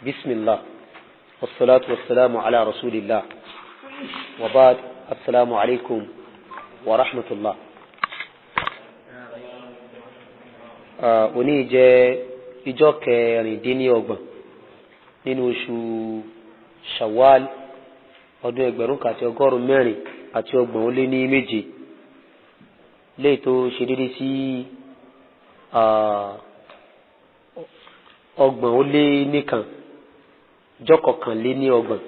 Bismillah, wassalatu wassalamu ala rasulillah, wa ba'd. Assalamu alaikum wa rahmatullah. Òní jẹ́ ìjọ kẹrìndínlọ́gbọ̀n nínú oṣù Shawwal, ọdún 1437, léè tó ṣe dédé sí 31, ọjọ́ 31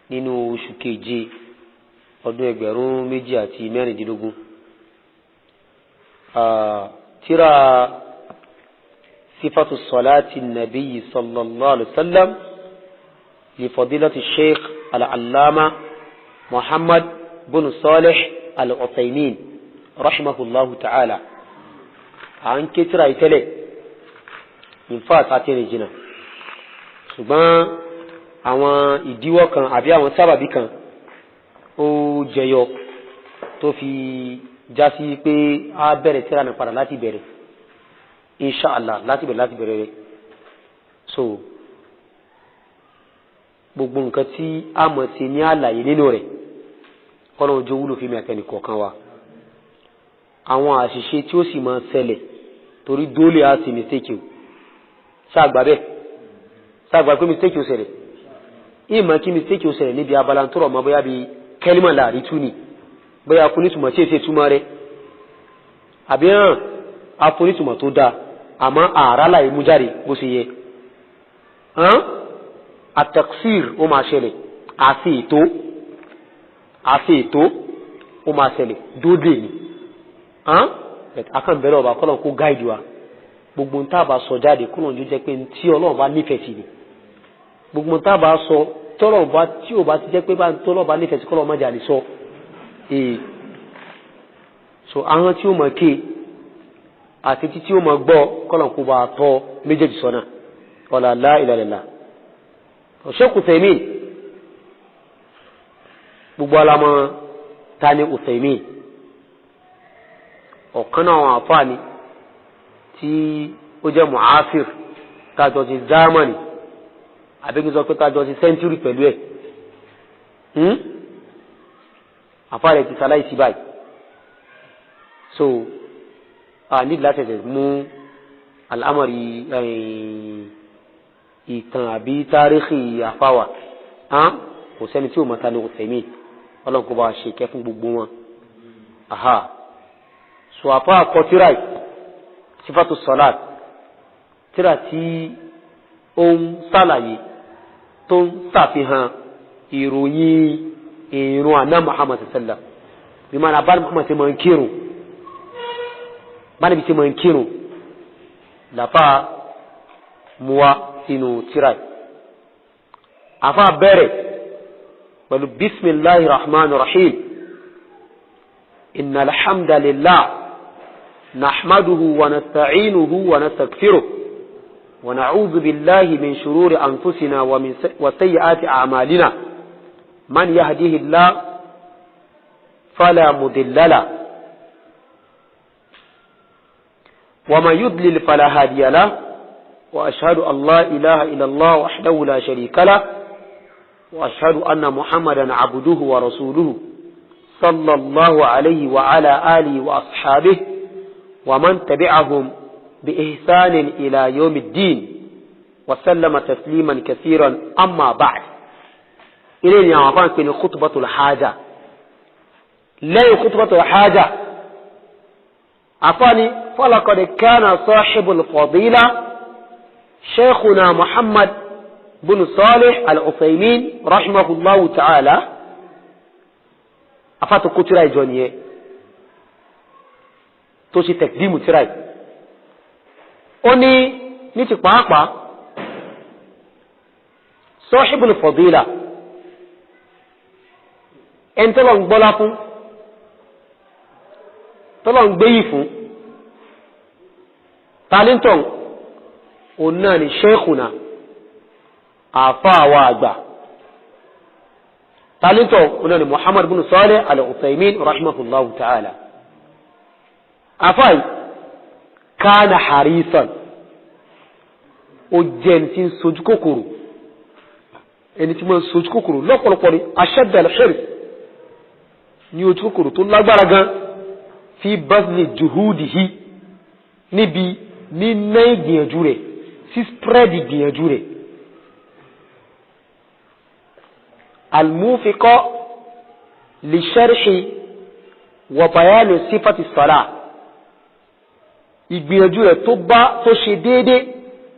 nínú oṣù keje, ọdún 2016. Tírà Sífàtù Sọláàtì Nàbíyí sallallahu alaihi wasallam li fadilati Sheikh Al-Allama Muhammad bin Salih Al-Uthaymin rahimahullahu ta'ala. À ń ké tírà ìtẹ́lẹ̀, in fact àti rìn jìnnà, ṣùgbọ́n àwọn ìdíwọ́ kan àbí àwọn sábàbí kan ó jẹyọ tó fi já sí pé a bẹ̀rẹ̀ tírà náà padà láti bẹ̀rẹ̀, inṣàlá, láti bẹ̀rẹ̀ rẹ̀. So gbogbo nǹkan tí a mọ̀ sí ní àlàyé nínú rẹ̀, kọ́nà ojú wúlò fún mi àtẹnì kọ̀ọ̀kan wa. Àwọn àṣìṣe tí ó sì máa ṣẹlẹ̀, torí dólè á sì mistake o, sáàgbà bẹ́ẹ̀, sáàgbà pé mistake ó ṣẹlẹ̀, ìmọ̀ kí mistake ó ṣẹlẹ̀ níbi abala tó rọ̀ mọ́, bóyá bí kẹ́límà láàrí tú ni, bóyá afúnítùmọ̀ tí èsì túmọ̀ rẹ̀, àbí hàn afúnítùmọ̀ tó dáa, àmọ́ ààrá láì mú jáde bó ṣe yẹ hàn. Àtẹ̀ksír ó máa ṣẹlẹ̀, àti ètò ó máa ṣẹlẹ̀ dóde ni hàn. Akànbẹ̀rẹ̀ ọba kọ́lọ̀ kó guide wa. Gbogbo ń tá a bá sọ jáde, kọ́lọ̀ ló jẹ́ pé tí Ọlọ́run bá nífẹ̀ẹ́ sí ni. Gbogbo ń tá a bá sọ tọ́lọ̀ bá tí ò bá ti jẹ́ pé bá tọ́lọ̀ bá nífẹ̀ẹ́ sí, kọ́lọ̀ má jà lè sọ ee. So àwọn tí ó mọ̀ ké àti tí ó mọ̀ gbọ́, kọ́lọ̀ kó bá tọ́ méjèèjì sọ́nà. Wala la ilaha illallah. Sheikh Uthaymin, gbogbo alamọ tani Uthaymin. Ọ̀kan náà àwọn àfáàní tí ó jẹ́ mu'asir, tájọ ti zamani, àbí kí n sọ pé tájọ ti century pẹ̀lú ẹ̀. Àfáà rẹ̀ ti ṣaláìsí báyìí, so a ní láti ẹ̀sẹ̀ mú al'amari ìtàn àbí tàríkì àfáwà. Kò sẹ́ni tí ò mọ̀ta ní Uthaymin. Ọlọ́run kó bá ṣe kẹ́ fún gbogbo wọn. Aha, so àfá kọ tíra Sífàtù Sọ́lát, tíra tí ó ń sàlàyé, tó ń ṣàfihàn ìròyìn ìrun àná Muhammad sallam, bí máa na bá Muhammad ṣe máa ń kírun, bá níbi ṣe máa ń kírun làfá muwa sínú tíra. Àfá bẹ̀rẹ̀ pẹ̀lú bisimilahi rahman rahim: inna alhamdulillah, nahmaduhu wa nasta'inuhu wa nastaghfiruh wa na'udhu billahi min shururi anfusina wa min wa sayyiati a'malina. Man yahdihillah fala mudilla lahu wa man yudlil fala hadiya lahu. Wa ashhadu an la ilaha illa Allah wahdahu la sharika lahu, wa ashhadu anna Muhammadan abduhu wa rasuluhu صلى الله عليه وعلى آله وأصحابه ومن تبعهم بإحسان إلى يوم الدين وسلم تسليما كثيرا. أما بعد، إلينا عفان في خطبة الحاجة لا خطبة الحاجة. عفاني: فلقد كان صاحب الفضيلة شيخنا محمد بن صالح العثيمين رحمه الله تعالى. Afá tó kó tíra ìjọ nìyẹn, tó ṣe tẹ̀kídìmù tíra yìí. Ó ní ní ti pàápàá sahibul fadila, ẹni tọ́lọ̀ ń gbọ́lá fún, tọ́lọ̀ ń gbéyì fún, talinton òun náà ni sheikhuna, àfáà wa àgbà, talinton òun náà ni Muhammad bin Salih al-Uthaymin rahimahullahu ta'ala. Àfáà kana harisan. Ó jẹ́ ẹni tí ń sojú kòkòrò, ẹni tí máa ń sojú kòkòrò lọ́pọ̀lọpọ̀ ni, ashadda al-hirs, ní ojú kòkòrò tó lágbára gan, fi bazli juhudihi, níbi níná ìgbìyànjú rẹ̀, sí spread ìgbìyànjú rẹ̀, al-mufiqa li sharhi wa bayani sifati salah, ìgbìyànjú rẹ̀ tó bá tó ṣe déédé,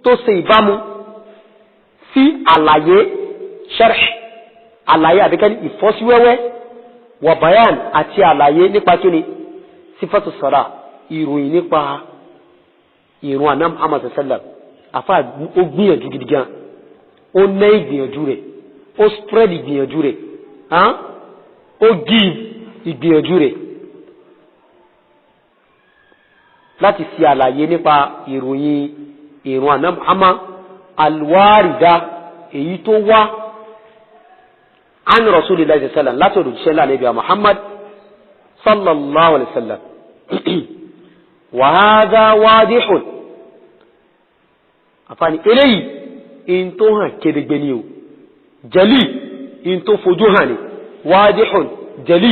tó ṣe ìbámu sí àlàyé, sharh àlàyé àbíkẹ́ni ìfọ́síwẹ́wẹ́, wa bayan àti àlàyé nípa kíni, sífàtù sọ̀rà, ìròyìn nípa ìrun àná Muhammad sallam. Àfa ó gbìyànjú gidi gan, ó ná ìgbìyànjú rẹ̀, ó spread ìgbìyànjú rẹ̀, ó give ìgbìyànjú rẹ̀ láti ṣe àlàyé nípa ìròyìn ìrun àná Muhammad alwarida, èyí tó wá an rasulillahi sallam, láti ọ̀dọ̀ jíṣẹ́ ńlá Ànábì Muhammad sallallahu alayhi wa sallam. Wa hadha wadihun, àfààní eléyìí in tó hàn kedegbe ni o, jali in tó fojú hàn ni, wadihun jali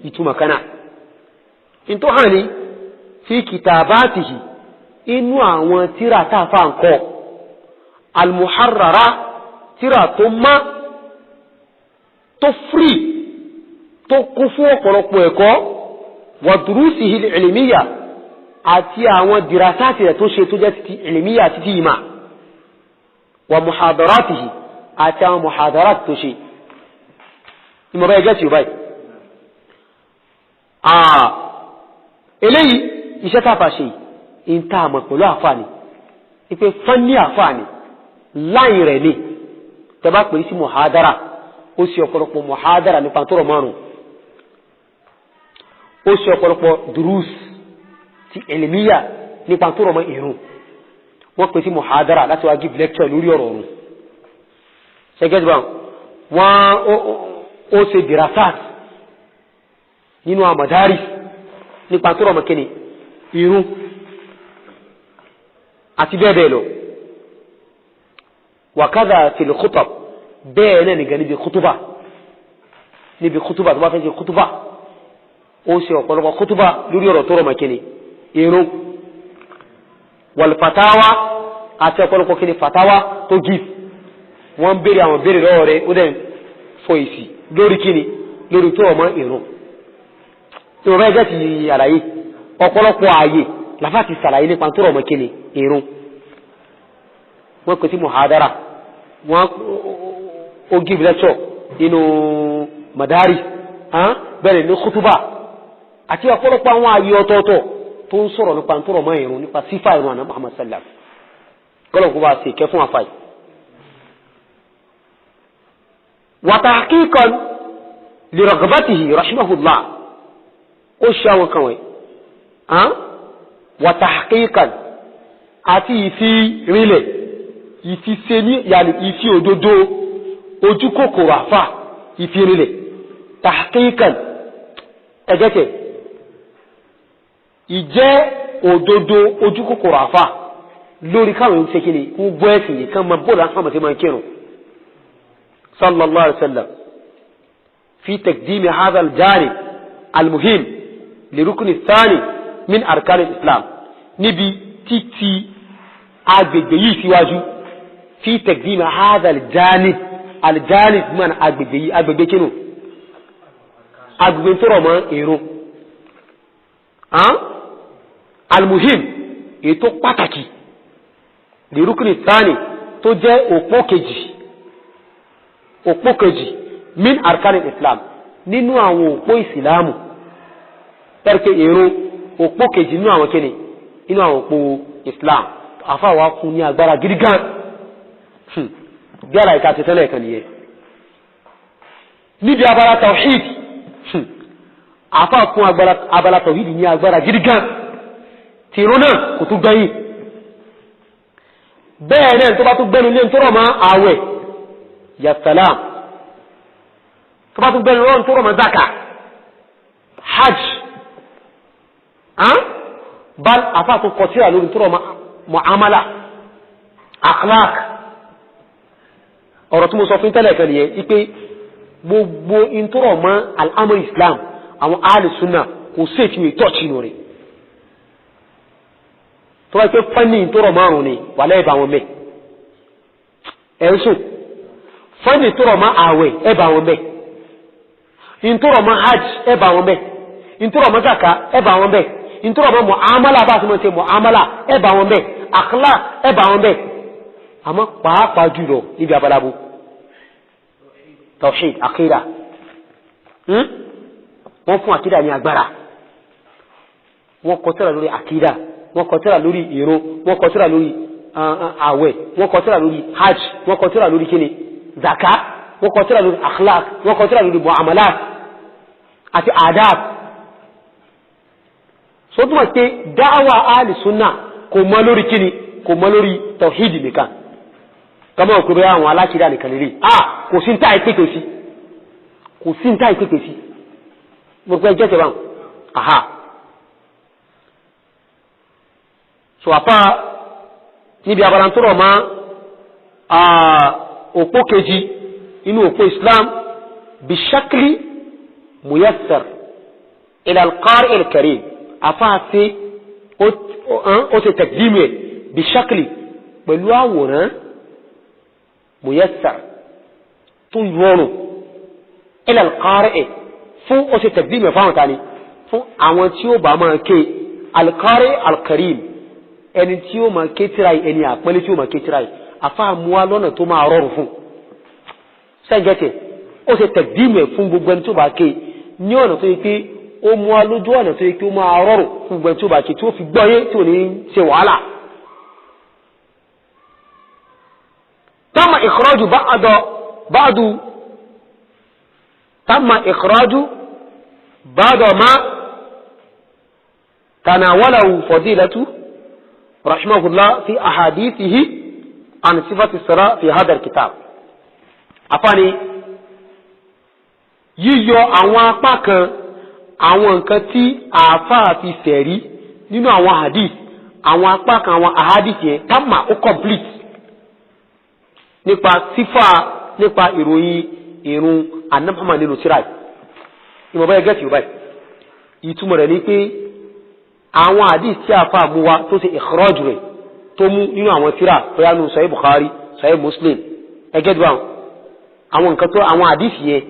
ìtumọ̀ kanáà, in tó hàn ni fi kìtàbátìhì, inú àwọn tíra táfà ń kọ, almuharrara, tíra tó má, tó free, tó kún fún ọ̀pọ̀lọpọ̀ ẹ̀kọ́, wa durusihi al-ilmiya, àti àwọn dìrásáàtì rẹ̀ tó ṣe tó jẹ́ títí ilmiya, títí ìmà, wa muhadaratihi, àti àwọn muhadarat tó ṣe ìmọ̀ báyìí gẹ́sì báyìí. Eléyìí iṣẹ́ tàfà ṣe in tá a mọ̀ pẹ̀lú àfààní ipe fánní àfààní láì rẹ̀ ni tẹ́bá pè sí muhadara, ó sì ọ̀pọ̀lọpọ̀ muhadara nípa tó rọ̀ márùn, ó sì ọ̀pọ̀lọpọ̀ durus ti ilmiya nípa tó rọ̀ mọ́ ìrun, wọ́n pè sí muhadara láti wá give lecture lórí ọ̀rọ̀ ọ̀run. Ṣẹ́gẹ́dì wọ́n ó ṣe dirasat nínú àmàdárì nípa tó rọ̀ mọ́ kíni irun àti bẹ́ẹ̀ bẹ́ẹ̀ lọ. Wàkádà fil khutab, bẹ́ẹ̀ náà nìkan níbi kútúbà, níbi kútúbà tó bá fẹ́ ṣe kútúbà, ó ṣe ọ̀pọ̀lọpọ̀ kútúbà lórí ọ̀rọ̀ tó rọ̀ mọ́ kíni irun, wal fatawa, àti ọ̀pọ̀lọpọ̀ kíni fatawa tó give, wọ́n béèrè àwọn béèrè lọ́wọ́ rẹ̀, ó dẹ̀ fọ èsì lórí kíni, lórí tó rọ̀ mọ́ irun. Tí wọ́n bá jẹ́ ti àlàyé ọ̀pọ̀lọpọ̀ ààyè làfà ti sàlàyé nípa tó rọ̀ mọ́ kíni irun, wọ́n pè sí muhadara, wọ́n ó give lecture nínú madari, bẹ́ẹ̀ ní kútúbà àti ọ̀pọ̀lọpọ̀ àwọn ààyè ọ̀tọ̀ọ̀tọ̀ tó ń sọ̀rọ̀ nípa tó rọ̀ mọ́ irun, nípa sífà irun àná Muhammad sallam, kọ́lọ̀ kó bá ṣe ìkẹ́ fún àfàì. Wa tahqiqan li raghbatihi rahimahullah, ó ṣe àwọn kan wọ̀nyí wa tahqiqan, àti ìfi rinlẹ̀, ìfi ṣe ní yàní ìfi òdodo ojú kòkòrò àfà ìfi rinlẹ̀, tahqiqan ẹgẹ́tẹ̀ ìjẹ́ òdodo ojú kòkòrò àfà lórí káwọn ṣe kí ni kú gbọ́ ẹ̀sìn yìí kán máa bóòlù àfàmọ̀ sí máa kírun sallallahu alayhi wa sallam, fi taqdimi hadha al-janib al-muhim li rukni thani min arkan islam, níbi títí agbègbè yìí síwájú, fi taqdimi hadha al-janib, al-janib mọ́nà agbègbè yìí, agbègbè kínú agbègbè tó rọ̀ mọ́ irun al-muhim, ètò pàtàkì, li rukni thani, tó jẹ́ òpó kejì, òpó kejì min arkan islam, nínú àwọn òpó ìsìlámù, tẹ́rẹ̀kẹ́ irun òpó kejì nínú àwọn kíni, nínú àwọn òpó islam. Àfáwà kún ní agbára gidi gan bí àlàyé ká ti tẹ́lẹ̀ kan nìyẹn. Níbi abala tawhid, àfáà kún abala tawhid ní agbára gidi gan, tìrún náà kò tún gbẹ̀yìn, bẹ́ẹ̀ náà tó bá tún gbẹ́nu lé tó rọ̀ mọ́ àwẹ̀, yasalam, tó bá tún gbẹ́nu lé tó rọ̀ mọ́ zaka, hajj, bal àfáà tún kọtíra lórí tó rọ̀ mọ́ muamala, Akhlaq, ọ̀rọ̀ tí mo sọ fún tẹ́lẹ̀ kan nìyẹn ipe gbogbo ìtọ́rọ̀ mọ́ al-amr Islam àwọn alùsùnà kò sí ètí mi tọ́ọ̀chì nù rẹ̀. Tó wáyé pé fẹ́ni ìtọ́rọ̀ márùn ni wà lẹ́ẹ̀bà wọn mẹ́ ẹ̀ ń sùn, fẹ́ni ìtọ́rọ̀ mọ́ ààwẹ̀ ẹ̀bà wọn mẹ́, ìtọ́rọ̀ mọ́ hajj ẹ̀bà wọn mẹ́, ìtọ́rọ̀ mọ́ zaka ẹ̀bà wọn mẹ́, ìtọ́rọ̀ mọ́ muamala bá a ti mọ̀ ṣe muamala ẹ̀bà wọn mẹ́, akhlaq ẹ̀bà wọn mẹ́. Àmọ́ pàápàá jùlọ níbi abalabo tawhid, akida, wọ́n fún akida ní agbára, wọ́n kọ tírà lórí akida, wọ́n kọ tírà lórí ìrun, wọ́n kọ tírà lórí àwẹ̀, wọ́n kọ tírà lórí hajj, wọ́n kọ tírà lórí kíni zaka, wọ́n kọ tírà lórí akhlaq, wọ́n kọ tírà lórí muamalat àti adab. So túmọ̀ sí pé dáwà alìsúnà kò mọ lórí kíni, kò mọ lórí tawhid nìkan, kọ́mọ̀ òkú bẹ́ẹ̀ àwọn aláṣídà nìkan lè rí. Ah, kò sí ní táì pépè sí, kò sí ní táì pépè sí. Mo pẹ́ jẹ́sẹ̀ báwọn. Aha, so apá níbi abala tó rọ̀ mọ́ òpó kejì inú òpó Islam, bishakli muyassar ila al-qari al-karim, afáàsì ó ṣe taqdim ẹ̀ bishakli pẹ̀lú àwòrán muyassar tó rọrùn ila al-qari fún, ó ṣe taqdim ẹ̀ fáwọn tani, fún àwọn tí ó bá máa ké al-qari al-karim, ẹni tí ó máa ké tíra yìí, ẹni àpẹẹlẹ tí ó máa ké tíra yìí, àfáàmúwa lọ́nà tó máa rọrùn fún sẹ́ńgẹ́tì. Ó ṣe taqdim ẹ̀ fún gbogbo ẹni tó bá ké ní ọ̀nà tó yẹ pé ó mú wa lójú ọ̀nà tó yẹ pé ó máa rọrùn fún gbogbo ẹni tó bá ké, tí ó fi gbọ́ yé, tí ò ní ṣe wàhálà. Tama ikhraju ba'du tama ikhraju ba'da ma tanawalahu fadilatu rahimahullah fi ahadithihi an sifati sara fi hadha alkitab. Afani yíyọ àwọn apá kan àwọn nǹkan tí àáfàá fi sẹ̀rí nínú àwọn hadith, àwọn apá kan àwọn ahadith yẹn tama ó complete nípa sífà, nípa ìròyìn ìrun anamama nínú tíra yìí. Ìmọ̀ báyìí gẹ́tì yóò báyìí. Ìtumọ̀ rẹ̀ ni pé àwọn hadith tí àáfàá mú wa tó ṣe ikhraj rẹ̀ tó mú nínú àwọn tíra bóyá nínú Sahih Bukhari, Sahih Muslim, ẹgẹ́ dùn àwọn nǹkan tó àwọn hadith yẹn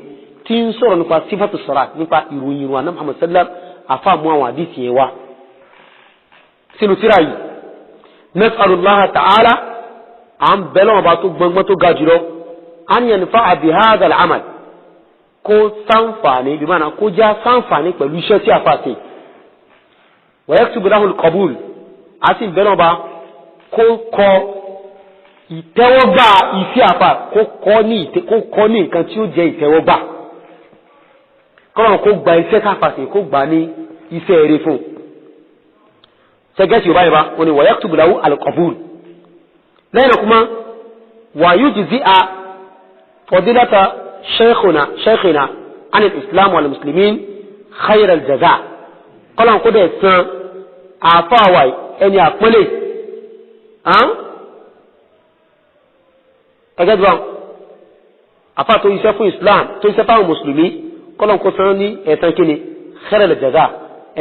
tí ń sọ̀rọ̀ nípa sífàtù sọ̀rọ̀ nípa ìròyìn ìrun àná Muhammad sallam, àfa mú àwọn àdìsí yẹn wá sínú tíra yìí. Nas'alullaha ta'ala, à ń bẹ lọ́wọ́ bá tó gbọ́ngbọ́n tó ga jùlọ, an yanfa'a bi hadha al-amal, kó sáǹfààní bí mánà kó já sáǹfààní pẹ̀lú iṣẹ́ tí a fà sí, wa yaktubu lahu al-qabul, àti ń bẹ lọ́wọ́ bá kó kọ ìtẹ́wọ́gbà iṣẹ́ àfà, kó kọ́ ní nǹkan tí ó jẹ́ ìtẹ́wọ́gbà, kọ́nà kó gba iṣẹ́ káfàṣe, kó gbà ní iṣẹ́ eré fún. Sẹ́gẹ́sì yorùbá yẹn bá wọn ni wa yaktubu lahu al-qabul. Lẹ́yìn náà kuma wa yujzi'a fadilata shaykhina an al-islam wal muslimin khayr al-jaza, kọ́nà kó dẹ̀ san àfáàwà ẹni àpọ́nlé ẹgẹ́ dùn àfáà tó iṣẹ́ fún islam, tó iṣẹ́ fáwọn mùsùlùmí, kọ́lọ́n kó san ní ẹ̀san kíni khairul jaza,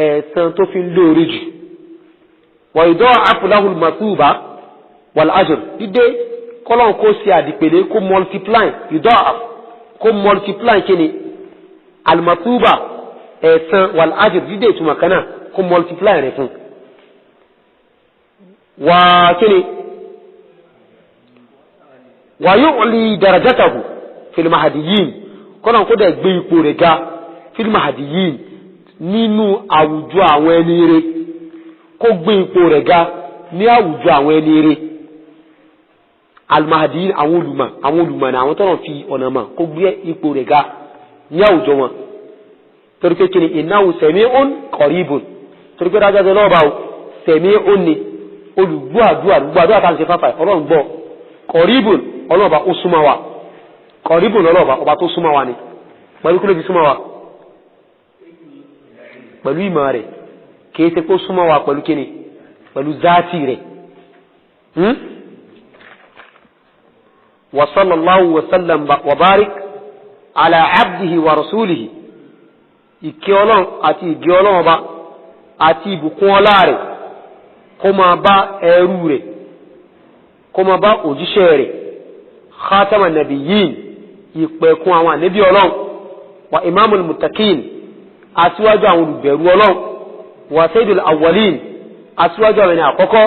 ẹ̀san tó fi lóore jù. Wa yuda'afu lahul matuba wal ajr, dídé kọ́lọ́n kó ṣe àdìpèlé, kó multiply, yuda'af kó multiply kíni al-matuba ẹ̀san, wal ajr dídé ìtumọ̀ kan náà, kó multiply rẹ̀ fún. Wà kíni wa yu'li darajatahu fil mahdiyyin, kọ́nà kó dẹ̀ gbé ipò rẹ̀ ga fil mahdiyin nínú àwùjọ àwọn ẹni rere, kó gbé ipò rẹ̀ ga ní àwùjọ àwọn ẹni rere, al-mahdiyin àwọn olùmọ̀, àwọn olùmọ̀ ní àwọn tọ́nà fi ọ̀nà mọ̀, kó gbé ipò rẹ̀ ga ní àwùjọ wọn. Torí pé kí ni innahu sami'un qaribun, torí pé dájọ́ lọ́wọ́ bá o sami'un ni olùgbọ́ àdúrà, gbogbo àdúrà tá à ń ṣe fáfà ọlọ́run gbọ́, qaribun ọlọ́run bá ó súnmọ́ wa, kọ̀ríbù lọ́lọ́ọ̀bá ọba tó súnmọ́ wa ni. Pẹ̀lú kí ló fi súnmọ́ wa? Pẹ̀lú ìmọ̀ rẹ̀, kìí ṣe kó súnmọ́ wa pẹ̀lú kíni, pẹ̀lú záàtì rẹ̀. Wa sallallahu wa sallam wa barik ala abdihi wa rasulihi. Ìkẹ́ Ọlọ́run àti ìgẹ́ Ọlọ́run ọba àti ìbùkún ọlá rẹ̀ kó máa bá ẹrú rẹ̀, kó máa bá òjíṣẹ́ rẹ̀, khatama nabiyyin, ìpẹ̀kun àwọn ànábì Ọlọ́run, wa imamul muttaqin, aṣíwájú àwọn olùbẹ̀rù Ọlọ́run, wa sayyidul awwalin, aṣíwájú àwọn ẹni àkọ́kọ́,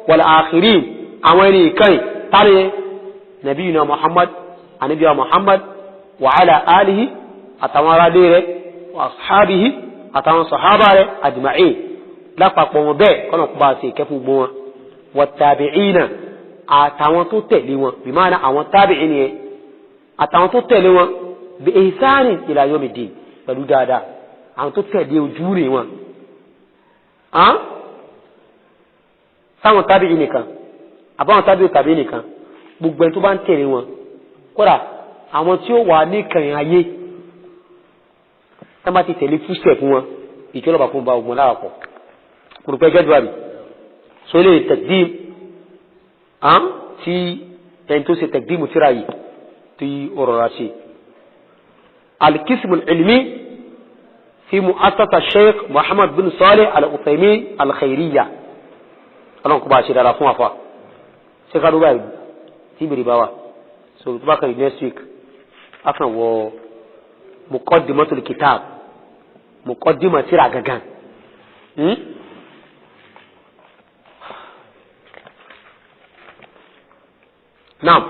wal akhirin, àwọn ẹni ìkẹyìn, tàrí nabiyina Muhammad, ànábì Muhammad, wa ala alihi, àtàwọn aráalé rẹ̀, wa ashabihi, àtàwọn sàhábà rẹ̀, ajma'in, lápapọ̀ wọn bẹ́ẹ̀, kọ́nà kó bá ṣe ìkẹ́ fún gbogbo wọn, wa tabi'ina, àtàwọn tó tẹ̀lé wọn, bí máa na àwọn tabi'in yẹn, àtàwọn tó tẹ̀lé wọn, bí ihsani ila yawmiddin, pẹ̀lú dáadáa, àwọn tó tẹ̀lé ojú rìn wọn. Sáwọn tabi'in nìkan, àbáwọn tabi'in tàbí nìkan, gbogbo ẹni tó bá ń tẹ̀lé wọn, kódà àwọn tí ó wà ní kẹyìn ayé tá bá ti tẹ̀lé fúnṣẹ̀ fún wọn, ìjọba fún ba ogun láàpọ̀ kùrùpẹ́ gẹ́gẹ́ bí so lè tẹ̀dím tí ẹni tó ṣe tẹ̀dímù tíra yìí tí ó rọra ṣe. Al-qismul ilmi fi mu'assasa Sheikh Muhammad bin Salih Al-Uthaymin Al-Khairiyya. Ọlọ́run kó bá ṣe dára fún àfa ṣé ká ló báyìí tí ìbèrè bá wà, so tó bá kàn next week a kàn wọ muqaddimatul kitab, muqaddima tírà gangan. Naam,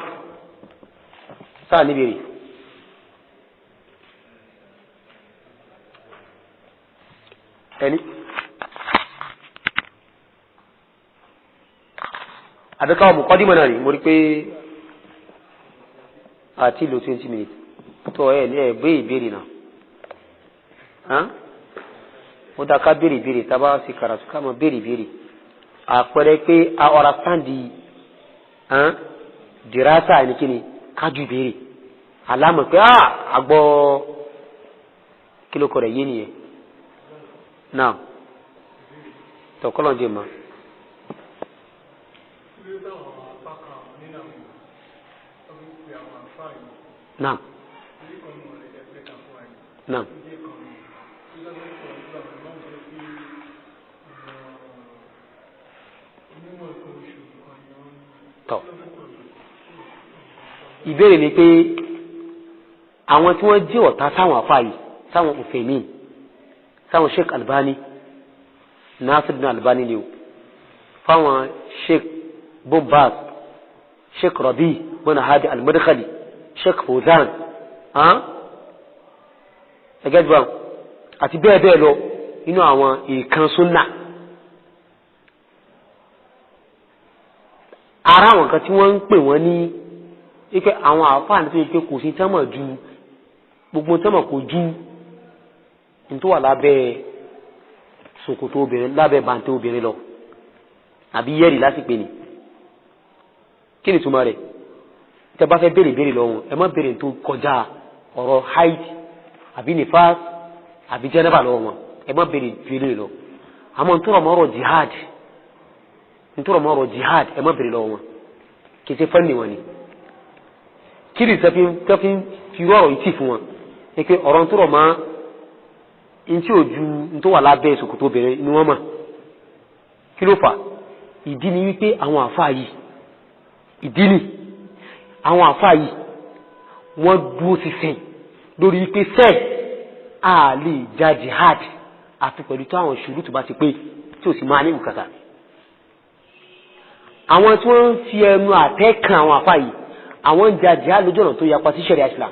sáà níbi rè ẹni àbíkáwọ̀ muqaddima náà ni mo rí pé àti ìlò 20 minutes tó ẹ ní ẹ gbé ìbéèrè náà. Ó dá ká béèrè ìbéèrè, tá a bá sì kàràtú ká mọ béèrè ìbéèrè, àpẹẹrẹ pé a ọ̀rá sáǹdì dìrásà ẹnikẹ́ni kájú ìbéèrè alámọ̀ pé àgbọ̀ kílókọ̀ rẹ̀ yé nìyẹn náà tọkọlọ́njẹ mọ́. Naam. Naam. Tọ́. Ìbéèrè ni pé àwọn tí wọ́n jẹ́ ọ̀tá sáwọn àfáà yìí, sáwọn Uthaymin, sáwọn Sheikh Albani, Nasiruddin Albani ni o, fáwọn Sheikh Bin Baz, Sheikh Rabi bin Hadi Al-Madkhali, Sheikh Fawzan, ẹgẹ́gbọ́n àti bẹ́ẹ̀ bẹ́ẹ̀ lọ nínú àwọn ìkan súnà. Ara àwọn kan tí wọ́n ń pè wọ́n ní wípé àwọn àáfàá ní tó yẹ pé kò sí tánmọ̀ ju gbogbo tánmọ̀ kò ju ní tó wà lábẹ́ ṣòkòtò obìnrin, lábẹ́ bàǹtẹ́ obìnrin lọ, àbí yẹ́rì lásìpè ní. Kí ni ìtumọ̀ rẹ̀? Tẹ́ bá fẹ́ béèrè béèrè lọ́wọ́, ẹ má béèrè tó kọjá ọ̀rọ̀ haid àbí nifas àbí jẹ́nẹ́bà lọ́wọ́ wọn, ẹ má béèrè béèrè lọ. Àmọ́ ntọ́rọ̀ mọ́ ọ̀rọ̀ jihad, ntọ́rọ̀ mọ́ ọ̀rọ̀ jihad, ẹ má béèrè lọ́wọ́ wọn, kì í ṣe fẹ́ni wọn ni. Kí ni sẹ́fín fi ọ̀rọ̀ yìí tì fún wọn? Ẹ pé ọ̀rọ̀ ntọ́rọ̀ mọ́ ntí ò ju ntọ́ wà lábẹ́ ṣòkòtò obìnrin ni wọ́n mọ̀. Kí ló fà? Ìdí ni wípé àwọn àfáà yìí, ìdí ni àwọn àfáà yìí wọ́n dúró sísìn lórí wípé sẹ́ẹ̀ a lè ja jihad àti pẹ̀lú tó àwọn ṣùrù tó bá ti pé tí ò sì máa ní ìbùkátà. Àwọn tí wọ́n ń fi ẹnu àtẹ́ kan àwọn àfáà yìí, àwọn ń ja jihad lójú ọ̀nà tó yapa sí ṣẹ̀ríà Islam.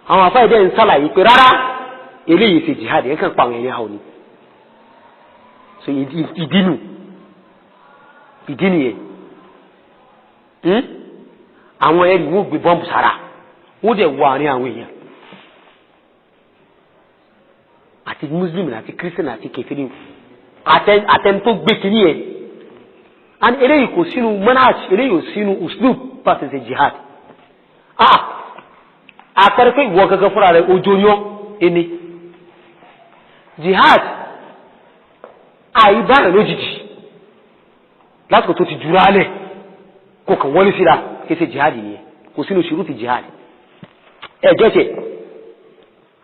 Àwọn àfáà yìí dẹ̀ ń sàlàyé pé rárá, eléyìí ṣe jihad, yẹn kàn pa àwọn ẹni àwọn ni. So ìdínú ìdí nìyẹn. Àwọn ẹni wọ́n gbé bọ́ǹbù sára, wọ́n dẹ̀ wọ àárín àwọn èèyàn, àti muslim àti christian àti kèfèrí, àtẹni tó gbé kínní yẹn. And eléyìí kò sínú manhaj, eléyìí ò sínú uslub pàṣẹ jihad. Àpẹẹrẹ pé ìwọ gangan fúnra rẹ ojú ni ọ ẹni jihad àìbáyọ̀ lójijì lásìkò tó ti jura lẹ̀ kò kàn wọlé síra kí ṣe jihad nìyẹn. Kò sínú ṣùrùtù jihad. Ẹ gẹ́tẹ̀,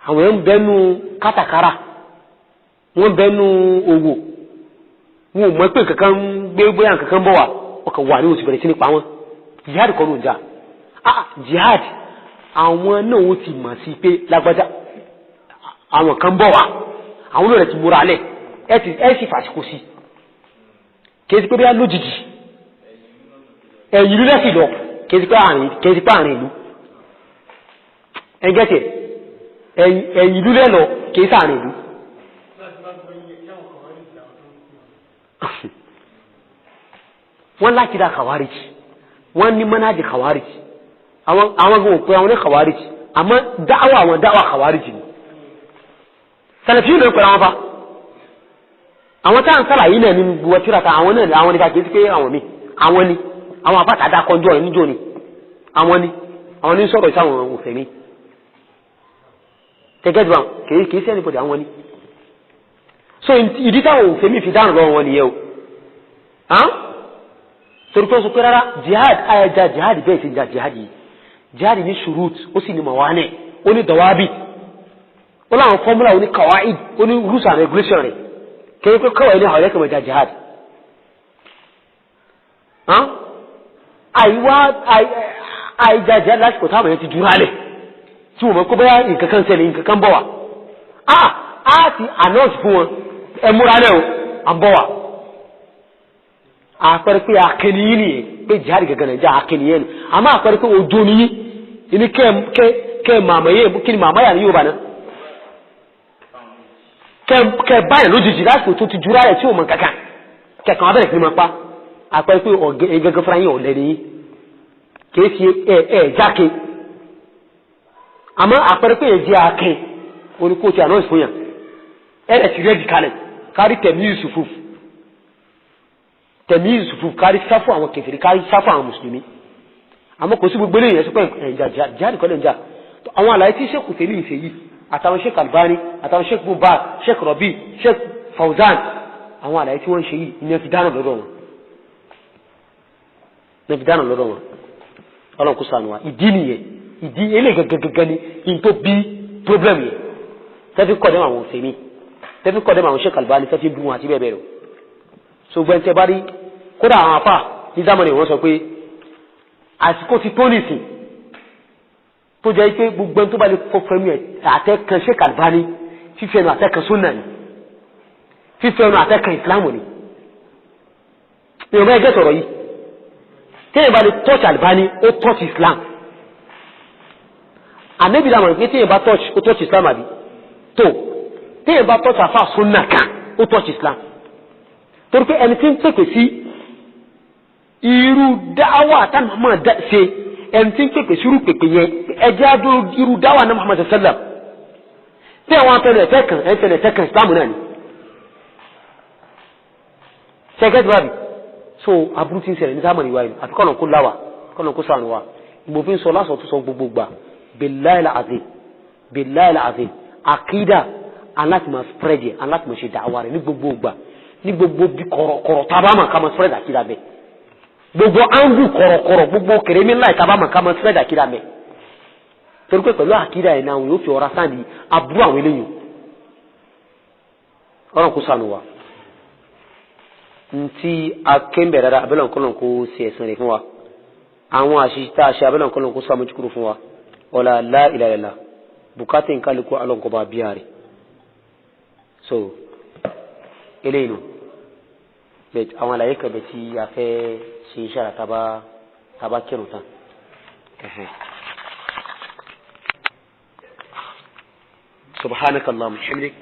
àwọn èèyàn ń bẹnu kátàkárà, wọ́n bẹnu òwò, wọn ò mọ̀ pé kankan ń gbé bóyá kankan bọ̀ wá, ọkàn wà ní oṣù bẹ̀rẹ̀ sí ní pa wọ́n. Jihad kọ́ ló ń jà. Ah, jihad, àwọn náà ó ti mọ̀ sí pé lágbájá àwọn kan bọ̀ wá, àwọn olóòrẹ̀ ti múra lẹ̀, ẹ sì fàṣíkò sí. Kì í sí pé bí lójijì ẹ̀yìn ìlú lẹ́sìn lọ, kì í sí pé àárín ìlú. Ẹgẹ́tẹ̀, ẹ̀yìn ìlú lẹ́lọ, kì í sáàrin ìlú. Wọ́n láti dá khawarij, wọ́n ní mọ́nájì khawarij, àwọn agbóhùn pé àwọn ní khawarij, àmọ́ dáwà àwọn dáwà khawarij ni. Sàlẹ̀fíù ló ń pẹ̀lú àwọn fa. Àwọn táà ń sàlàyé náà nínú gbogbo tíra ta àwọn náà àwọn nípa kìí sí pé àwọn mi, àwọn ni, àwọn àbáta kọjọ́ ẹ̀ níjó ni, àwọn ni, àwọn ní sọ̀rọ̀ ìsáwọn òfin mi. Tẹ́gẹ́dù àwọn kìí sí ẹnìbọ̀dì àwọn ni. So ìdí táwọn òfin mi fi dáhùn lọ́wọ́ wọn nìyẹn o. Torí pé ó sọ pé rárá jihad ayẹja jihad bẹ́ẹ̀ ti ja jihad yìí. Jihad ní shurut, ó sì ní mawani, ó ní dawabi, ó láwọn fọ́múlà, ó ní kawaid, ó ní rules and regulation rẹ̀. Kìí pé kọ́wàá ní àwọn ẹ̀kọ́ ja jihad. Àìwá àìjà jihad lásìkò táwọn èèyàn ti dúró alẹ̀ tí wọ́n mọ̀ kó bóyá nǹkan kan ṣẹlẹ̀, nǹkan kan bọ̀ wá. A ti announce fún wọn, ẹ múra lẹ́ o, à ń bọ̀ wá. Àpẹẹrẹ pé akẹniyín nìyẹn, pé jihad gẹ́gẹ́ náà jẹ́ akẹniyín nù. Àmọ́ àpẹẹrẹ pé ojú nìyí, ìní kẹ́ màmá yẹ, kí ni màmá yà ní Yorùbá náà? Kẹ́ báyìí lójijì lásìkò tó ti dúró alẹ̀ tí ò mọ̀ kankan. Kẹ̀kàn abẹ́rẹ́ kí ni máa pa. Àpẹẹrẹ pé ọ̀gẹ́ gẹ́gẹ́ fúnra yín ọ̀lẹ́ nìyí. Kìí ṣe ẹ jáke. Àmọ́ àpẹẹrẹ pé èjì akin oníkó ti àná ìfòyàn ẹ̀rẹ̀ ti rẹ́dì kalẹ̀ kárí tẹ̀mí Yusufu, tẹ̀mí Yusufu, kárí sáfù àwọn kèfèrí, kárí sáfù àwọn mùsùlùmí. Àmọ́ kò sí gbogbo eléyìí ẹ̀sùn pé ẹ̀ǹjà jihad kọ́lẹ̀ ń jà. Àwọn àlàyé tí Sheikh Uthaymeen ń ṣe yìí, àtàwọn Sheikh Albani, àtàwọn Sheikh Mubaz, Sheikh Rabi, Sheikh Fawzan, àwọn àlàyé tí wọ́n ń ṣe yìí ní fi dáná lọ́dọ̀ wọn, ní fi dáná lọ́dọ̀ wọn. Ọlọ́run kó ṣàánú wa. Ìdí nìyẹn, ìdí eléyìí gẹ́gẹ́gẹ́ ni in tó bí problem yẹn tẹ́fí kọ́ dẹ́mọ̀ àwọn òfèmí, tẹ́fí kọ́ dẹ́mọ̀ àwọn Sheikh Albani, tẹ́fí bú wọn àti bẹ́ẹ̀ bẹ́ẹ̀ lọ. So gbẹ́ntẹ́ bá rí kódà àwọn afá ní zamani wọ́n sọ pé àsìkò ti tó nìsín tó jẹ́ pé gbogbo ẹni tó bá lè fọfẹ́mi ẹ̀ àtẹ́kan Sheikh Albani, fífẹ́nu àtẹ́kan sunna ni, fífẹ́nu àtẹ́kan Islam ni. Ìrọ̀mọ́ ẹgbẹ́ sọ̀rọ̀ yìí, téèyàn bá lè touch Albani, ó touch Islam. Ànábì la mọ̀ pé téèyàn bá touch, ó touch Islam àbí? Tó téèyàn bá touch àfa sunna kan, ó touch Islam. Torí pé ẹni tí ń pèpè sí irú dáwà tá Muhammad ṣe, ẹni tí ń pèpè sí irú pèpè yẹn, ẹjẹ́ adó irú dáwà náà Muhammad sallam. Tí àwọn afẹnù ẹ̀fẹ́ kan, ẹ̀fẹ́ ẹ̀fẹ́ kan Islam náà ni. Ṣẹ́gẹ́tì bábí? So aburú ti ń ṣẹlẹ̀ ní sáàmù ìwà yìí, àfi kọ́nà kó láwà, kọ́nà kó sànù wa. Ìmọ̀fin sọ lásọ̀ tó sọ gbogbo gbà, billahi al-azim, billahi al-azim, àkídà aláti máa spread yẹ, aláti máa ṣe dàwa rẹ̀ ní gbogbo gbà, ní gbogbo bí kọ̀rọ̀kọ̀rọ̀ tábà máa ká máa spread àkídà bẹ́ẹ̀. Gbogbo angu kọ̀rọ̀kọ̀rọ̀, gbogbo kèrèmí láì tábà máa ká máa spread àkídà bẹ́ẹ̀. Torí pé pẹ̀lú àkídà yẹn náà yóò fi ọ̀rá sáàdì aburú àwọn eléyìí. Ọlọ́run kó sànù wa. Ntí akéńbẹ̀ dáadáa, abẹ́lẹ̀ nǹkan kó ṣe ẹ̀sán rẹ̀ fún wa. Àwọn àṣìṣe tá a ṣe, abẹ́lẹ̀ nǹkan kó sàmójúkúrò fún wa. Ọ̀la la ilaha illallah, bùkátà nkálukú alọ́nkọba bíà rẹ̀. So eléyìí nù bẹ́ẹ̀ àwọn àlàyé kan bẹ̀ tí a fẹ́ ṣe iṣẹ́ àrà tábà kírun tán. Subhanaka Allahumma wa bihamdik.